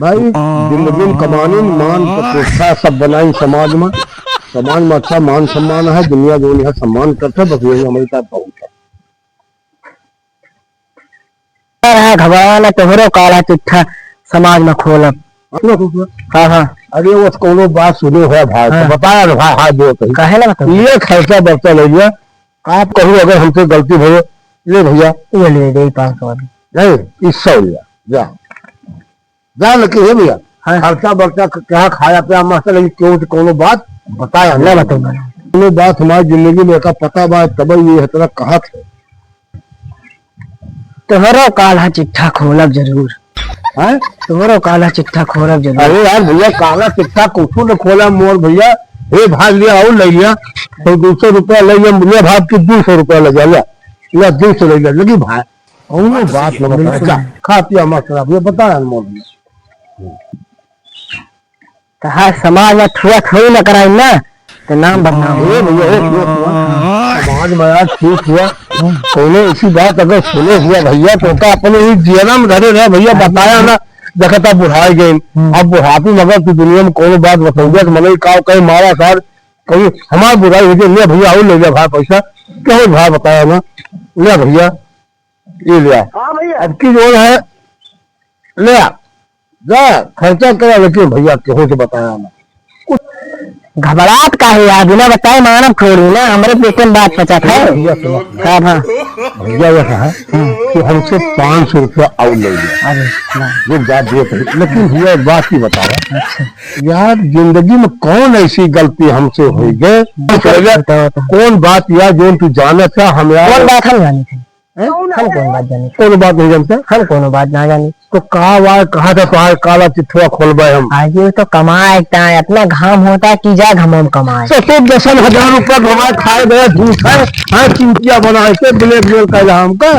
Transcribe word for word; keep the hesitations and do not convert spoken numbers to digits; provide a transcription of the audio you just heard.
भाई, जिंदगी में कमानी, मान प्रतिष्ठा सब बनाई समाज में। समाज में अच्छा मान सम्मान है, दुनिया जौन है सम्मान करते, बस यही हमारी तरफ बहुत है। रहा घबरा ना, तोहरो काला चिट्ठा समाज में खोलब। अपना कुछ ना। हाँ, हाँ। अरे, वो कौनो बात सुने है भाई, तो हाँ। बताया ना भाई, हाथ जोड़ के। काहे ना बताऊँ? ये खर्चा बर्चा ले लिया, आप कहूँ अगर हमसे गलती भई, ले भैया। ये ले, दे पाँच सौ अभी। नहीं, इस सौ लिया, जा। जा लेकिन हे भैया, हाँ। खर्चा बर्चा क-, कहाँ खाया पिया मस्त, लेकिन केहू से कौनो बात बताया ना नहीं। बताऊँ। कौनो बात हमारी जिंदगी में का पता बा, तब ये इतना कहत है। तोहरो काला चिट्ठा खोलब जरूर। हैं? तोहरो काला चिट्ठा खोलब जरूर। अरे यार भैया, काला चिट्ठा कुछू न खोला मोर भैया। हे भाई, लिया और ले लिया, तो दो सौ रुपया ले लिया, ले भाई, तू दो सौ रुपया ले जा, ले, ले, दो सौ ले लिया, लगी भाई। कौनो बात न बताया, जा, खा पिया मस्त रहा भैया, बताया न मोर भैया। कहा समाज में छुआ छुई न कराई ना, तो नाम बदनाम हो। ए भैया, ए, सुनो, सुनो। समाज में आज छुआ छुआ, कौनो ऐसी बात अगर सुने हुआ भैया, तो का अपने ही जियरा में धरे रहे भैया, बताया ना, देखता बुढ़ाई गए। हम्म। अब बुढ़ापी में अगर तू दुनिया में कौनो बात बतौजा, तो मनई का कहे मारा सार, कहीं हमार बुराई हो जाए, ले भैया, और ले जा भाई पैसा, क्या हो भाई बताया ना, ले भैया, ये लिया। हाँ भैया। अब की जोड़ है, ले आ, जा, खर्चा करा, लेकिन भैया, केहू से बताया ना। घबरात का है यार, बिना बताए मानव थोड़ी ना, हमरे पेटे में बात पचत है। भैया, सुनो। हाँ, हाँ। भैया, ये कहा कि हमसे पाँच सौ रुपया और ले लिया। अरे, ना। जो जा दिए थे। लेकिन भैया, एक बात ही बताओ। अच्छा। यार, जिंदगी में कौन ऐसी गलती हमसे हो गई? बताओ, बताओ। कौन बात यार, जो तू जाना था, हम यार कौन बात हम जानी थे? हैं? हम कौन बात जानी? कौन बात नहीं जानते? हम कौन बात ना जानी। तो कहा हुआ है, कहा था तुम्हारे काला चिट्ठवा खोलबे हम? आज ये तो कमाए का है, इतना घाम होता है कि जा घाम में कमाए। तो, तो दसन हजार रुपया घुमाए खाए गए, झूठ है, हाँ, चूतिया बनाए के blackmail कर रहा हमका।